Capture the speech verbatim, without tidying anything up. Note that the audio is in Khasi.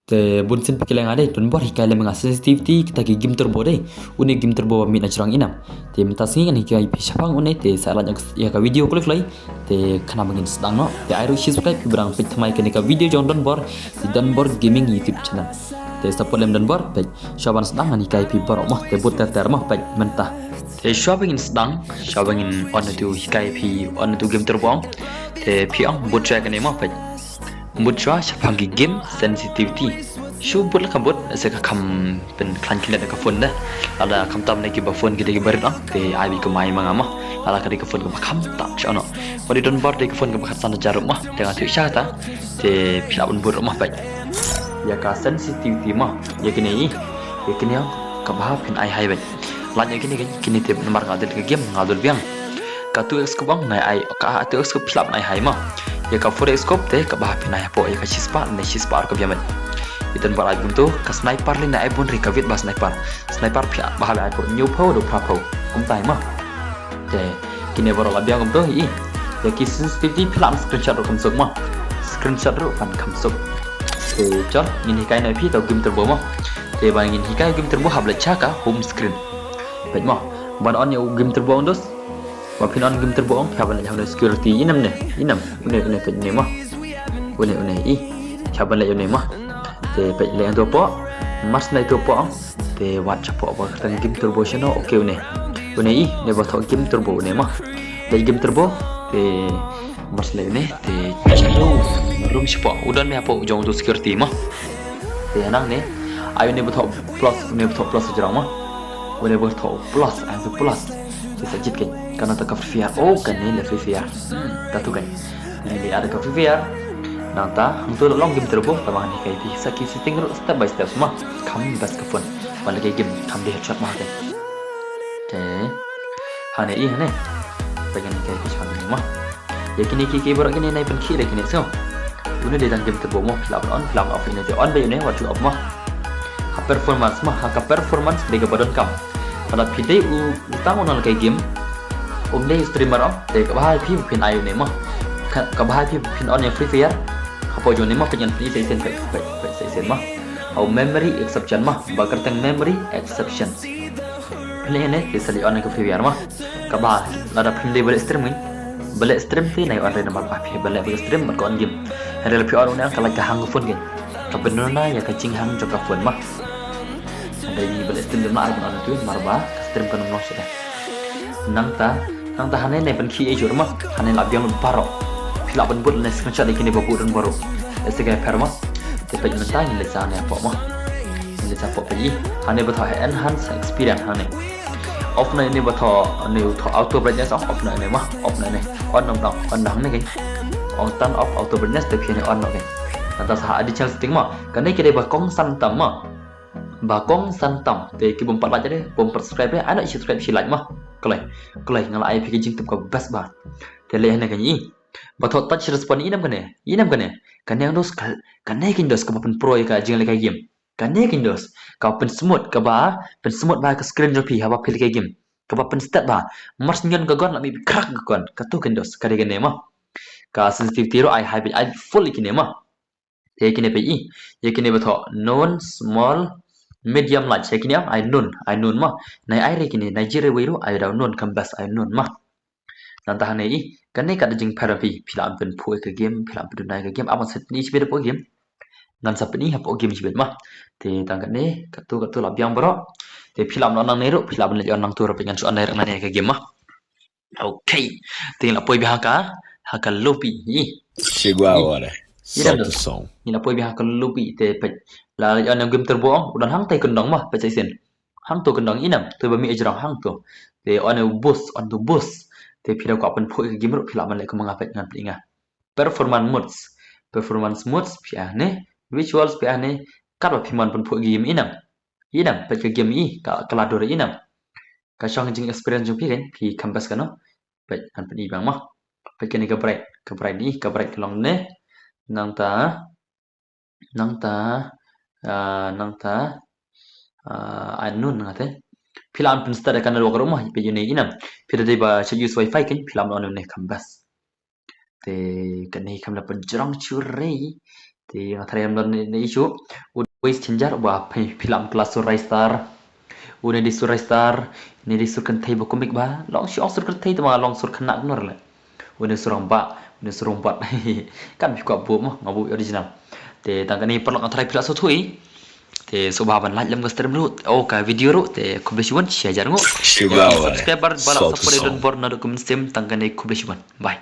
Te bun sien phi ki leh nga dei, don bor hikai lem nga sensitivity kita ki game turbo dei. Une game turbo ba mih na jrong i nam. Te mynta sngi ngan hikai phi shaphang une, te sa lait ïa ka video kloi kloi. Te khnang ba ngin sdang noh. Te ai ruh subscribe phi ba dang peit thymmai kane ka video jong Don Bor, te Don Bor Gaming YouTube channel. Te support lem Don Bor, peit shuwa ban sdang ngan hikai phi baroh mo, te bud ter ter mo, peit mynta. Te shuwa ba ngin sdang, shuwa ba ngin on ïa utu hikai phi, on ïa utu game turbo. Te phi ong bud shuwa kane mo, peit. Bud shuwa shaphang ki game sensitivity. Shu bud la ka bud, se ka kham pynkhlaiñ kine da ka phone da. Lada khamtam ne kiba phone ki dei kiba rit ong, te ai beit kumai ma nga mo. Lada ka dei ka phone kaba kham tam shuh noh. Wat i Don Bor dei ka phone kaba khatsan hajar ruh mo. Te nga thiah sha kata. Te phi lah ban bud ruh mo, peit. Ïa ka sensitivity mo. Ïa kine i. Ïa kine ong kaba phin ai high, peit. Lait ïa kine, kine, kine te namar nga dei ka game nga dul biang. Ka two X scope ong nai ai, ka two X scope phi lah ban ai high mo. Ïa ka four X scope te kaba phin ai hapoh, ïa ka shispah ne shispah ruh ka biang, peit. I Don Bor ai kumto, ka sniper lei nai ai bun ri, ka viet ba sniper. Sniper phi ba hap ai hapoh hynñiewphew haduh phraphew. Kumta i mo. Te kine baroh la biang kumto i. Ïa ki sensitivity phi lah ban screenshot ruh kham suk mo. Screenshot ruh ban kham suk. Te chon ngin hikai na phi uta u game turbo mo. Te ba ngin hikai game turbo hap leit sha ka home screen. Peit mo. Ban on ïa u game turbo ong dos. Ba phin on game turbo ong phi hap ban leit ha une security i nam ne. I nam. Une, une, peit une mo. Une, une i. Phi hap ban leit une mo. Te peit leit hangto hapoh. Mar shu leit hangto hapoh ong. Te wad shapoh ba kyrteng game turbo shano, okay une. Une i, une ba thoh game turbo une mo. Leit game turbo, te mar shu leit une, te shano, rum shapoh. U don me hapoh jong utu security mo. Te hangne, ai une ba thoh plus, une ba thoh plus jrong mo. Une ba thoh plus, ai utu plus. Te sa jied kein, kane ta ka Free Fire. Oh, kane le Free Fire. Hmm, katu kein. Ngi leit da ka Free Fire. Nangta hangto la long game turbo, tang ba ngan hikai phi sa ki setting ruh step by step mo. Kham best ka phone. Ban leh ka game kham dei headshot mo ha ka. Te hangne i hangne. Peit ngan hikai phi sa mo. Ïa kine ki, ki baroh kine nai pynkhih da kine sngew. Une dei tang game turbo mo, phi lah ban on, phi lah ban off, ine te on beit une, wat ju off mo. Ha performance mo, ha ka performance dei kaba donkam. Lada phi dei u, u tang u nang lehkai game, um dei u streamer ong, te kaba hap ïa phi ba phin ai une mo. Ka, kaba hap ïa phi ba phin on ïa Free Fire. Hapoh jong une mo, peit ngan pyni sa shisien, peit, peit, peit sa shisien mo. Ha u memory exception mo, ba kyrteng memory exception. Phin leh ïa une, te sa leit on ïa ka Free Fire mo. Kaba lada phim dei ba leh stream ngi. Ba leh stream te nai on re namar ba phi ba leh ba stream bad ka on game. Hynrei lada phi on une ka lait ka hang ka phone kein. Ka pynduna ïa ka jinghang jong ka phone mo. Hynrei ngi ba leh stream dei ma ar ban on tu namar ba ka stream kan long shuh de. Nangta, nangta hangne nai pynkhih ei jur mo. Hangne la biang lut baroh. Phi lah ban bud lane screenshot ïa kine ba bud don baroh. Ese ka pher mo. Te peit mynta ngi leit sa hangne hapoh mo. Ngi leit sa hapoh peit i. Hangne ba thoh enhance experience hangne. Off na ine ba thoh, ne u thoh auto brightness ong, off na ine mo, off na ine. On na ong, on na hangne kein. Ong turn off auto brightness te phi ne on na kein. Nangta sa ha additional setting mo. Kane ki dei ba kongsan tam mo. Ba kongsan tam. Te ki bym pat like de, bym pat subscribe de, ai noh subscribe shi like mo. Kloi, kloi nga la ai phi ka jingtip ka best ba. Te leit hangne kein i. Ba thoh touch response i nam kane, i nam kane. Kane ong dos ka, kane kein dos kaba pynpro ïa ka jinglehkai game. Kane kein dos, kaba pynsmooth, kaba pynsmooth ba ka screen jong phi haba phi lehkai game. Kaba pynstet ba mar shu ñion ka gun la mih khrak ka gun. Katu kein dos, ka dei kane mo. Ka sensitivity ruh ai high beit, ai full ïa kine mo. Te ïa kine peit i, ïa kine ba thoh none, small, medium, large. Ïa kine ong ai none, ai none mo. Nai ai re kine, nai jied re wei ruh ai da u none, kham best ai none mo. Nangta hangne i, kane ka dei jingpher phi, phi lah ban pynphuh ïa ka game, phi lah ban pynduna ïa ka game, ap ngan sa pyni shibit hapoh game. Ngan sa pyni hapoh game shibit mo. Te tang kane, katu, katu la biang baroh. Te phi lah ban on nangne ruh, phi lah ban leit on nangtu ruh, peit ngan shu on direct nangne ïa ka game mo. Okay. Te ngi la poi biang ha ka, ha ka lobby. I. Shigwa wala. I dang. Ngi la poi biang ha ka lobby te peit. La leit on ïa game turbo ong, u don hangtai kyndong mo, peit sa shisien. Hangto kyndong i nam, to ba mih jrong hangto. Te on u boost, on to boost. Te phi da kwah pynphuh ïa ka game ruh phi lah ban leh kumba nga peit ngan peit nga. Performance modes. Performance modes phi ah ne. Visuals phi ah ne. Katba phi mon pynphuh ïa ka game i nam. I nam, peit ka game i, ka, ka la dur i nam. Ka shong jing experience jong phi kein, phi kham best kano. Peit ngan pyni biang mo. Peit kane ka bright, ka bright i, ka bright ka long ne. Nangta Nangta, ah, nangta, ah, ai none nga te. Phi lah ban pynstart ïa ka network ruh mo, phi ïa une i nam. Phi da dei ba shu use wifi kein, phi lah ban on une kham best. Te kane kham la pynjrong shuh re. Te nga tharai ym don ne issue. U Wei Chenjar ba phi, phi lah kylla sur Rai Star. U ne dei sur Rai Star, ne dei sur kynthei ba kumne ba. Long shu ong sur kynthei te ma long sur khynnah kumno re le. U ne sur rangbah, u ne sur rangbah. Kan phi kwah buh mo, nga buh original. Te tang kane paralok nga tharai phi lah sngewthuh. Te sngewbha ban like lem ka stream ruh, oh ka video ruh, te khublei shibun, share jar nguh. Te ki subscriber ba lah support ïa u Don Bor naduh ka mynsiem, tang kane khublei shibun. Bye.